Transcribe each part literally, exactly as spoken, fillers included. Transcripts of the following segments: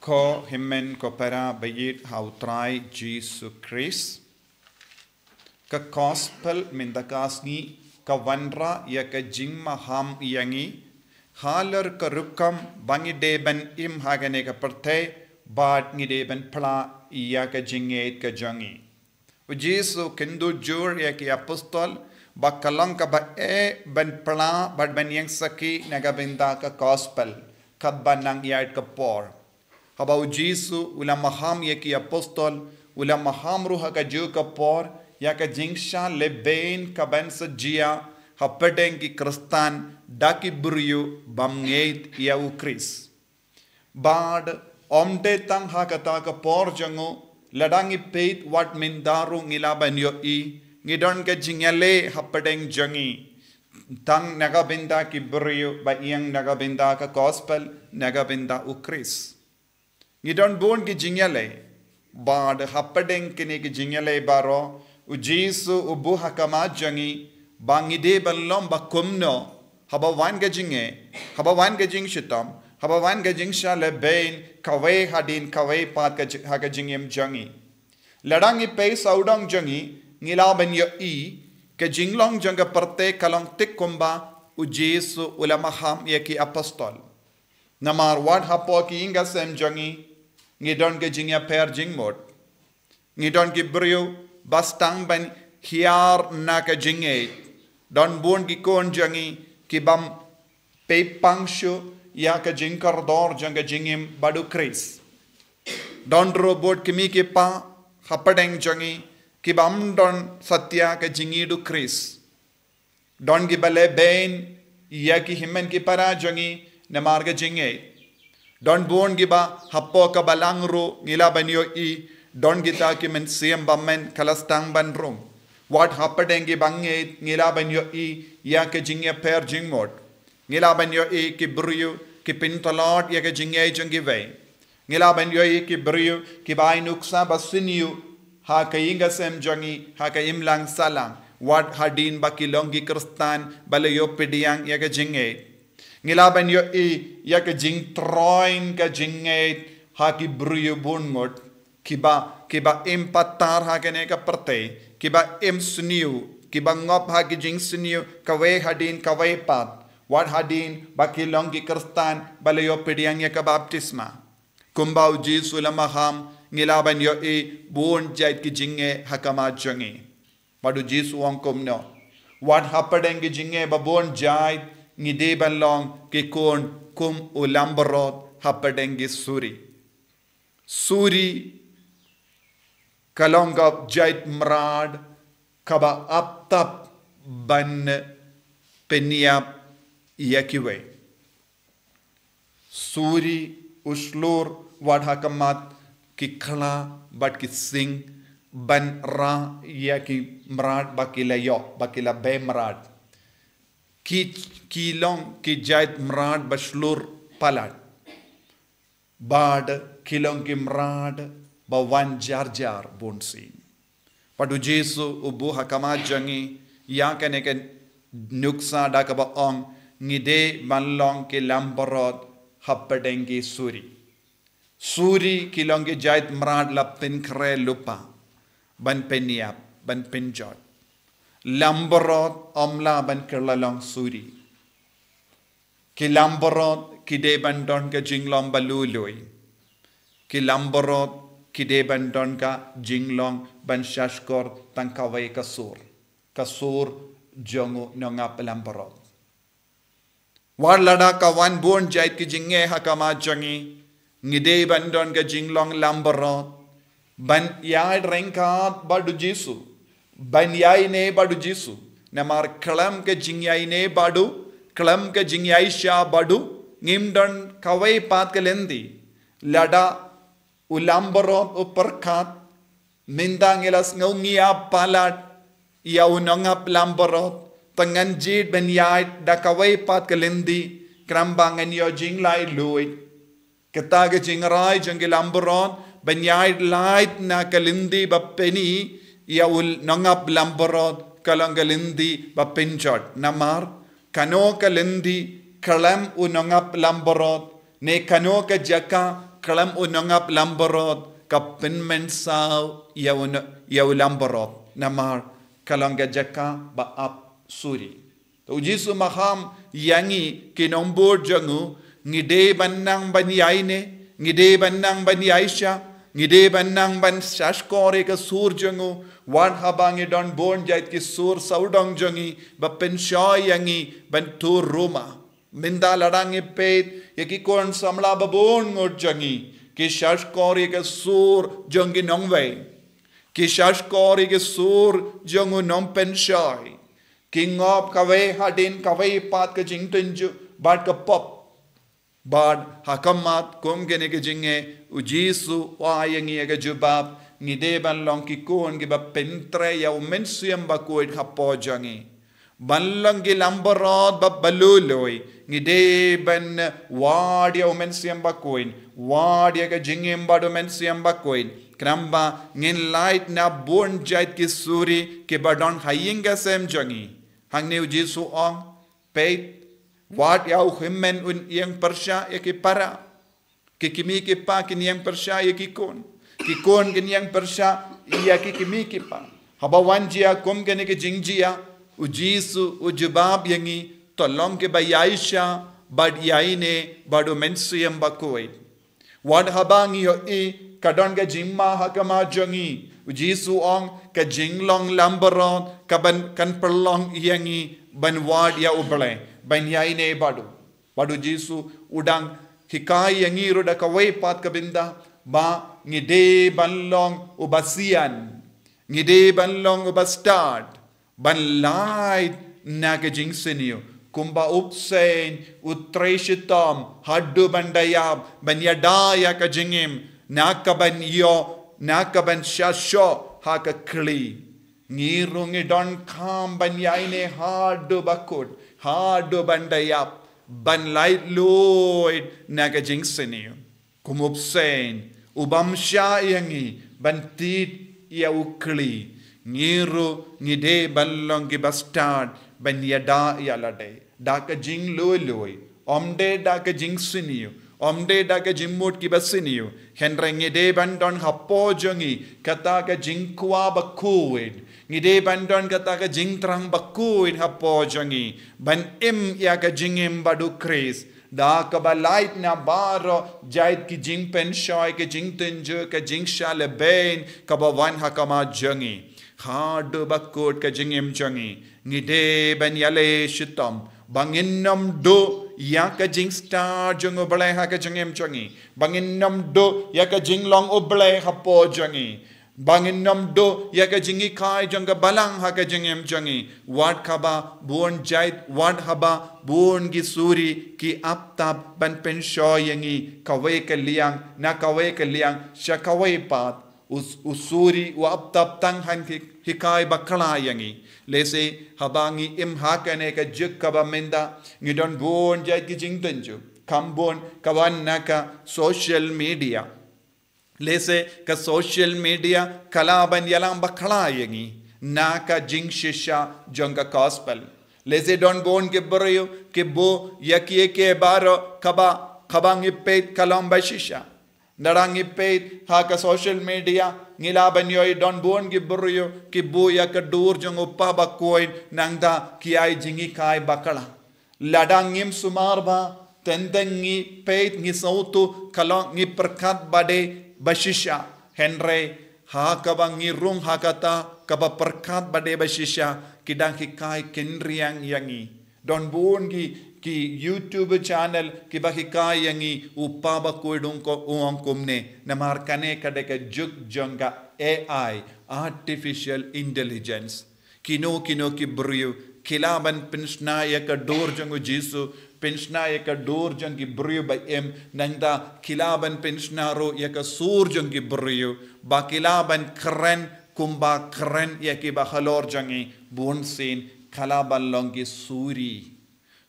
Ko hynmen ko para baieit ha U Trai Jisu Khrist. Ka gospel mynta ka sngi ka wanrah ïa ka jingmaham ïa ngi halor ka rukom ba ngi dei ban im ha kane ka pyrthei bad ngi dei ban phla ïa ka jingngeit ka jong ngi. U Jisu u kynduh jur ïa ki apostol ba ka long kaba eh ban phla bad ban ïeng sakhi na ka bynta ka gospel katba nang ïaid ka por. Haba u Jisu u la maham ïa ki apostol, u la maham ruh ha kajuh ka por ïa ka jingshah lehbeiñ kaban sa jia hapdeng ki Khristan da ki briew bym ngeit ïa u Khrist. Bad ym dei tang ha kata ka por jong u, lada ngi peit wat mynta ruh ngi lah ban ïohi, ngi don ka jingïaleh hapdeng jong ngi, tang na ka bynta ki briew ba ïeng na ka bynta ka gospel, na ka bynta u Khrist. Ngi don bun ki jingïaleh. Bad hapdeng kine ki jingïaleh baroh, u Jisu u buh ha khmat jong ngi ba ngi dei ban long ba kumno, haba wan ka jingeh, haba wan ka jingshitom, haba wan ka jingshah lehbeiñ, kawei hadien kawei pat ka ji-, ha ka jingim jong ngi. Lada ngi peit sawdong jong ngi, ngi lah ban ïohi ka jinglong jong ka pyrthei ka long thik kumba u Jisu u la maham ïa ki apostol. Namar wat hapoh ki ïing ki sem jong ngi, ngi don ka jingïapher jingmut. Ngi don ki briew ba sdang ban hiar na ka jingngeit. Don bun ki khun jong ngi ki bym peit pang shuh ïa ka jingkordor jong ka jingim bad u Khrist. Don ruh bun ki kmie ki kpa hapdeng jong ngi ki bym don satia ka jingïeit u Khrist. Don kiba lehbeiñ ïa ki hynmen ki para jong ngi namar ka jingngeit. Don bun kiba hapoh ka balang ruh ngi lah ban ïohi, don kita ki mynsiem ba mynta ka la sdang ban rung. Wat hapdeng kiba ngeit ngi lah ban ïohi ïa ka jingïapher jingmut. Ngi lah ban ïohi ki briew ki pyntlot ïa ka jingngeit jong kiwei. Ngi lah ban ïohi ki briew kiba ai nuksa ba sniew ha ka ïing ka sem jong ngi, ha ka imlang sahlang, wat hadien ba ki long ki Khristan ba la ïoh pdiang ïa ka jingngeit. Ngi lah ban ïohi ïa ka jingtroiñ ka jingngeit ha ki briew bun ngut, kiba, kiba im patar ha kane ka pyrthei, kiba im sniew, kiba ngop ha ki jingsniew kawei hadien kawei pat, wat hadien ba ki long ki Khristan ba la ïoh pdiang ïa ka baptisma. Kumba u Jisu u la maham, ngi lah ban ïohi bun jait ki jingeh ha khmat jong ngi. Bad u Jisu u ong kumno? Wat hapdeng ki jingeh ba bun jait ngi dei ban long ki khun kum u langbrot hapdeng ki suri. Suri ka long ka jait mrad kaba ap tap ban pynïap ïa kiwei. Suri u shlur wat ha khmat ki khla bad ki sing ban rah ïa ki mrad ba ki la ïoh, ba ki la bei mrad. Ki, ki long ki jait mrad ba shlur palat. Bad ki long ki mrad ba wan jar jar bun sien. Bad u Jisu u buh ha khmat jong ngi ïa kane ka nuksa da kaba ong ngi dei ban long ki langbrot hapdeng ki suri. Suri ki long ki jait mrad la pynkhreh lypa ban pynïap, ban pynjot. Langbrot ym lah ban kylla long suri. Ki langbrot ki dei ban don ka jinglong ba lui lui. Ki langbrot ki dei ban don ka jinglong ban shahshkor tang kawei ka sur. Ka sur jong u nongap langbrot. Wat lada ka wan bun jait ki jingeh ha khmat jong ngi, ngi dei ban don ka jinglong langbrot ban ïaid ryngkat bad u Jisu, ban ïaineh bad u Jisu. Namar khlem ka jingïaineh bad u, khlem ka jingïaishah bad u, ngim don kawei pat ka lynti. Lada u langbrot u pyrkhat, mynta ngi la sngew ngi ïa palat ïa u nongap langbrot, te ngan jied ban ïaid da kawei pat ka lynti, khnang ba ngan ïoh jinglaitluid. Kata ka jingrai jong ki langbrot ban ïaid lait na ka lynti ba pyni ïa u nongap langbrot ka long ka lynti ba pynjot. Namar kano ka lynti khlem u nongap langbrot, ne kano ka jaka khlem u nongap lambarot ka pynmynsaw ïa u no-, ïa u lambarot. Namar ka long ka jaka ba ap suri. Te u Jisu maham ïa ngi ki nongbud jong u, ngi dei ban nang ban ïaineh, ngi dei ban nang ban ïaishah, ngi dei ban nang ban shahshkor ïa ka sur jong u, wat haba ngi don bun jait ki sur sawdong jong ngi ba pynshoi ïa ngi ban tur ruma. Mynta lada ngi peit ïa ki khun samla ba bun ngut jong ngi, ki shahshkor ïa ka sur jong ki nongwei, ki shahshkor ïa ka sur jong u nongpynshoi. Ki ngop kawei hadien kawei pat ka jingtynjuh bad ka pop. Bad ha khmat kum kine ki jingeh, u Jisu u ai ïa ngi ïa ka jubab, ngi dei ban long ki khun kiba pyntrei ïa u Mynsiem Bakhuid hapoh jong ngi. Ban long ki lambarot ba, ba lui lui, ngi dei ban wad ïa u Mynsiem Bakhuid, wad ïa ka jingim bad u Mynsiem Bakhuid. Khnang ba ngin lait na bun jait ki suri kiba don ha ïing ha sem jong ngi. Hangne u Jisu u ong, peit, wat ïa u hynmen un ïeng pyrshah ïa ki para. Ki kmie ki kpa kin ïeng pyrshah ïa ki khun. Ki khun kin ïeng pyrshah ïa ki kmie ki kpa. Haba wan jia kum kine ki jingjia, u Jisu u jubab ïa ngi, to long kiba ïaishah bad ïaineh bad u Mynsiem Bakhuid. Wat haba ngi ïohi ka don ka jingma ha khmat jong ngi, u Jisu u ong, ka jinglong lambarot kaban, kan pynlong ïa ngi ban wad ïa u Blei, ban ïaineh bad u. Bad u Jisu u dang hikai ïa ngi ruh da kawei pat ka bynta, ba ngi dei ban long uba sian, ngi dei ban long uba stad, ban lait na ka jingsniew. Kumba u bseiñ u trei shitom haduh ban da ïap, ban ïada ïa ka jingim, na kaban ïoh, na kaban shah shoh ha ka khlieh. Ngi ruh ngi donkam ban ïaineh haduh ba kut, haduh ban da ïap, ban lait luid na ka jingsniew. Kum u bseiñ u bym shah ïa ngi ban tied ïa u khlieh, ngi ruh ngi dei ban long kiba stad ban ïada ïa lade da ka jinglui lui, ym dei da ka jingsniew, ym dei da ka jingmut kiba sniew. Hynrei ngi dei ban don hapoh jong ngi kata ka jingkwah bakhuid, ngi dei ban don kata ka jingthrang bakhuid hapoh jong ngi, ban im ïa ka jingim bad u Khrist, da kaba lait na baroh jait ki jingpynshoi, ki jingtynjuh, ki jingshah lehbeiñ kaba wan ha khmat jong ngi. Haduh ba kut ka jingim jong ngi, ngi dei ban ïaleh shitom ba ngin ym duh ïa ka jingstad jong u Blei ha ka jingim jong ngi, ba ngin ym duh ïa ka jinglong u Blei hapoh jong ngi, ba ngin ym duh ïa ka jinghikai jong ka Balang ha ka jingim jong ngi. Wat haba bun jait, wat haba bun ki suri ki ap tap ban pynshoi ïa ngi kawei ka liang na kawei ka liang sha kawei pat, u, u suri u ap tap tang ban hi-, hikai bakla ïa ngi. Lehse haba ngi im ha kane ka juk kaba mynta, ngi don bun jait ki jingtynjuh, kham bun ka wan na ka social media. Lehse ka social media ka lah ban ïalam bakla ïa ngi na ka jingshisha jong ka gospel. Lehse don bun ki briew ki buh ïa kiei kiei baroh kaba, kaba ngi peit ka long ba shisha. Lada ngi peit ha ka social media, ngi lah ban ïohi don bun ki briew ki buh ïa ka dur jong u Kpa Bakhuid, nangta ki ai jinghikai bakla. Lada ngim sumar bha, teng teng ngi peit, ngi sngewthuh ka long, ngi pyrkhat ba dei ba shisha. Hynrei ha kaba ngi rung ha kata kaba pyrkhat ba dei ba shisha, ki dang hikai kynriang ïa ngi. Don bun ki, ki YouTube channel kiba hikai ïa ngi, u Kpa Bakhuid u ong kumne, namar kane ka dei ka juk jong ka A I, artificial intelligence. Kino kino ki briew ki lah ban pynshna ïa ka dur jong u Jisu, pynshna ïa ka dur jong ki briew ba im, nangta ki lah ban pynshna ruh ïa ka sur jong ki briew, ba ki lah ban kren kumba kren ïa kiba halor jong ngi. Bunsien ka lah ban long ki suri,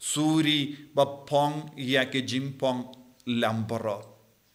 suri ba phong ïa ki jingpong lambarot.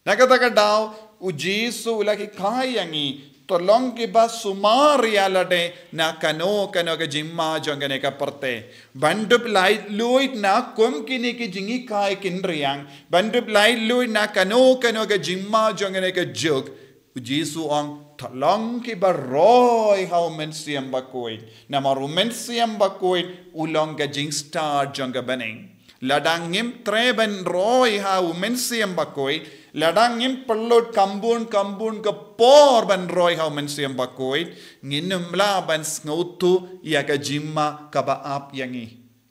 Na kata ka daw, u Jisu u la hikai ïa ngi To long kiba sumar ïa lade na kano kano ka jingma jong kane ka pyrthei. Ban dup laitluid na kum kine ki jinghikai kynriang. Ban dup laitluid na kano kano ka jingma jong kane ka juk. U Jisu u ong, to long kiba roi ha u Mynsiem Bakhuid. Namar u Mynsiem Bakhuid u long ka jingstad jong ka bneng. Lada ngim treh ban roi ha u Mynsiem Bakhuid, lada ngim pynlut kham bun kham bun ka por ban roi ha u Mynsiem Bakhuid, ngin ym lah ban sngewthuh ïa ka jingma kaba ap ïa ngi.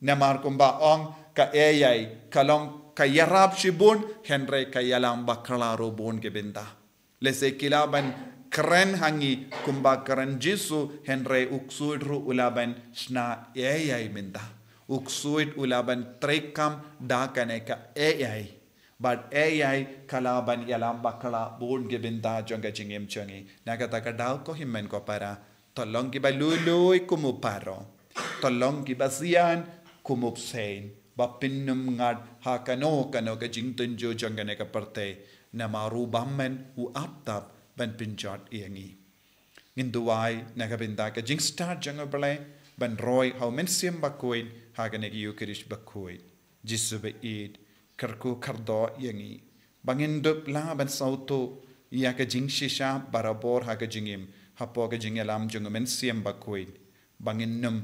Namar kumba ong, ka A I ka long ka ïarap shibun, hynrei ka ïalam bakla ruh bun ki bynta. Lehse ki lah ban kren ha ngi kumba kren Jisu, hynrei u ksuid ruh u lah ban shna A I mynta. U ksuid u lah ban treikam da kane ka A I. Bad A I ka lah ban ïalam bakla bun ki bynta jong ka jingim jong ngi. Na kata ka daw, ko hynmen ko para, to long kiba lui lui kum u Pharaoh. To long kiba sian kum u bseiñ, ba pynnym ngat ha kano kano ka jingtynjuh jong kane ka pyrthei. Namar u bymman u ap tap ban pynjot ïa ngi. Ngin duwai na ka bynta ka jingstad jong u Blei ban roi ha u Mynsiem Bakhuid ha kane ka Ïukharist bakhuid. Jisu ba ïeit, kyrkhu kyrdoh ïa ngi ba ngin dup lah ban sngewthuh ïa ka jingshisha barabor ha ka jingim hapoh ka jingïalam jong u Mynsiem Bakhuid, ba ngin nym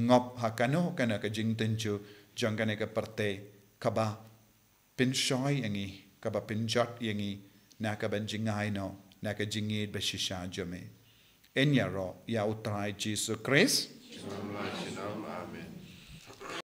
ngop ha kano kano ka jingtynjuh jong kane ka pyrthei kaba pynshoi ïa ngi, kaba pynjot ïa ngi na ka ban jngai noh na ka jingïeit ba shisha jong me. Yn ïaroh ïa u Trai Jisu Khrist. Amen.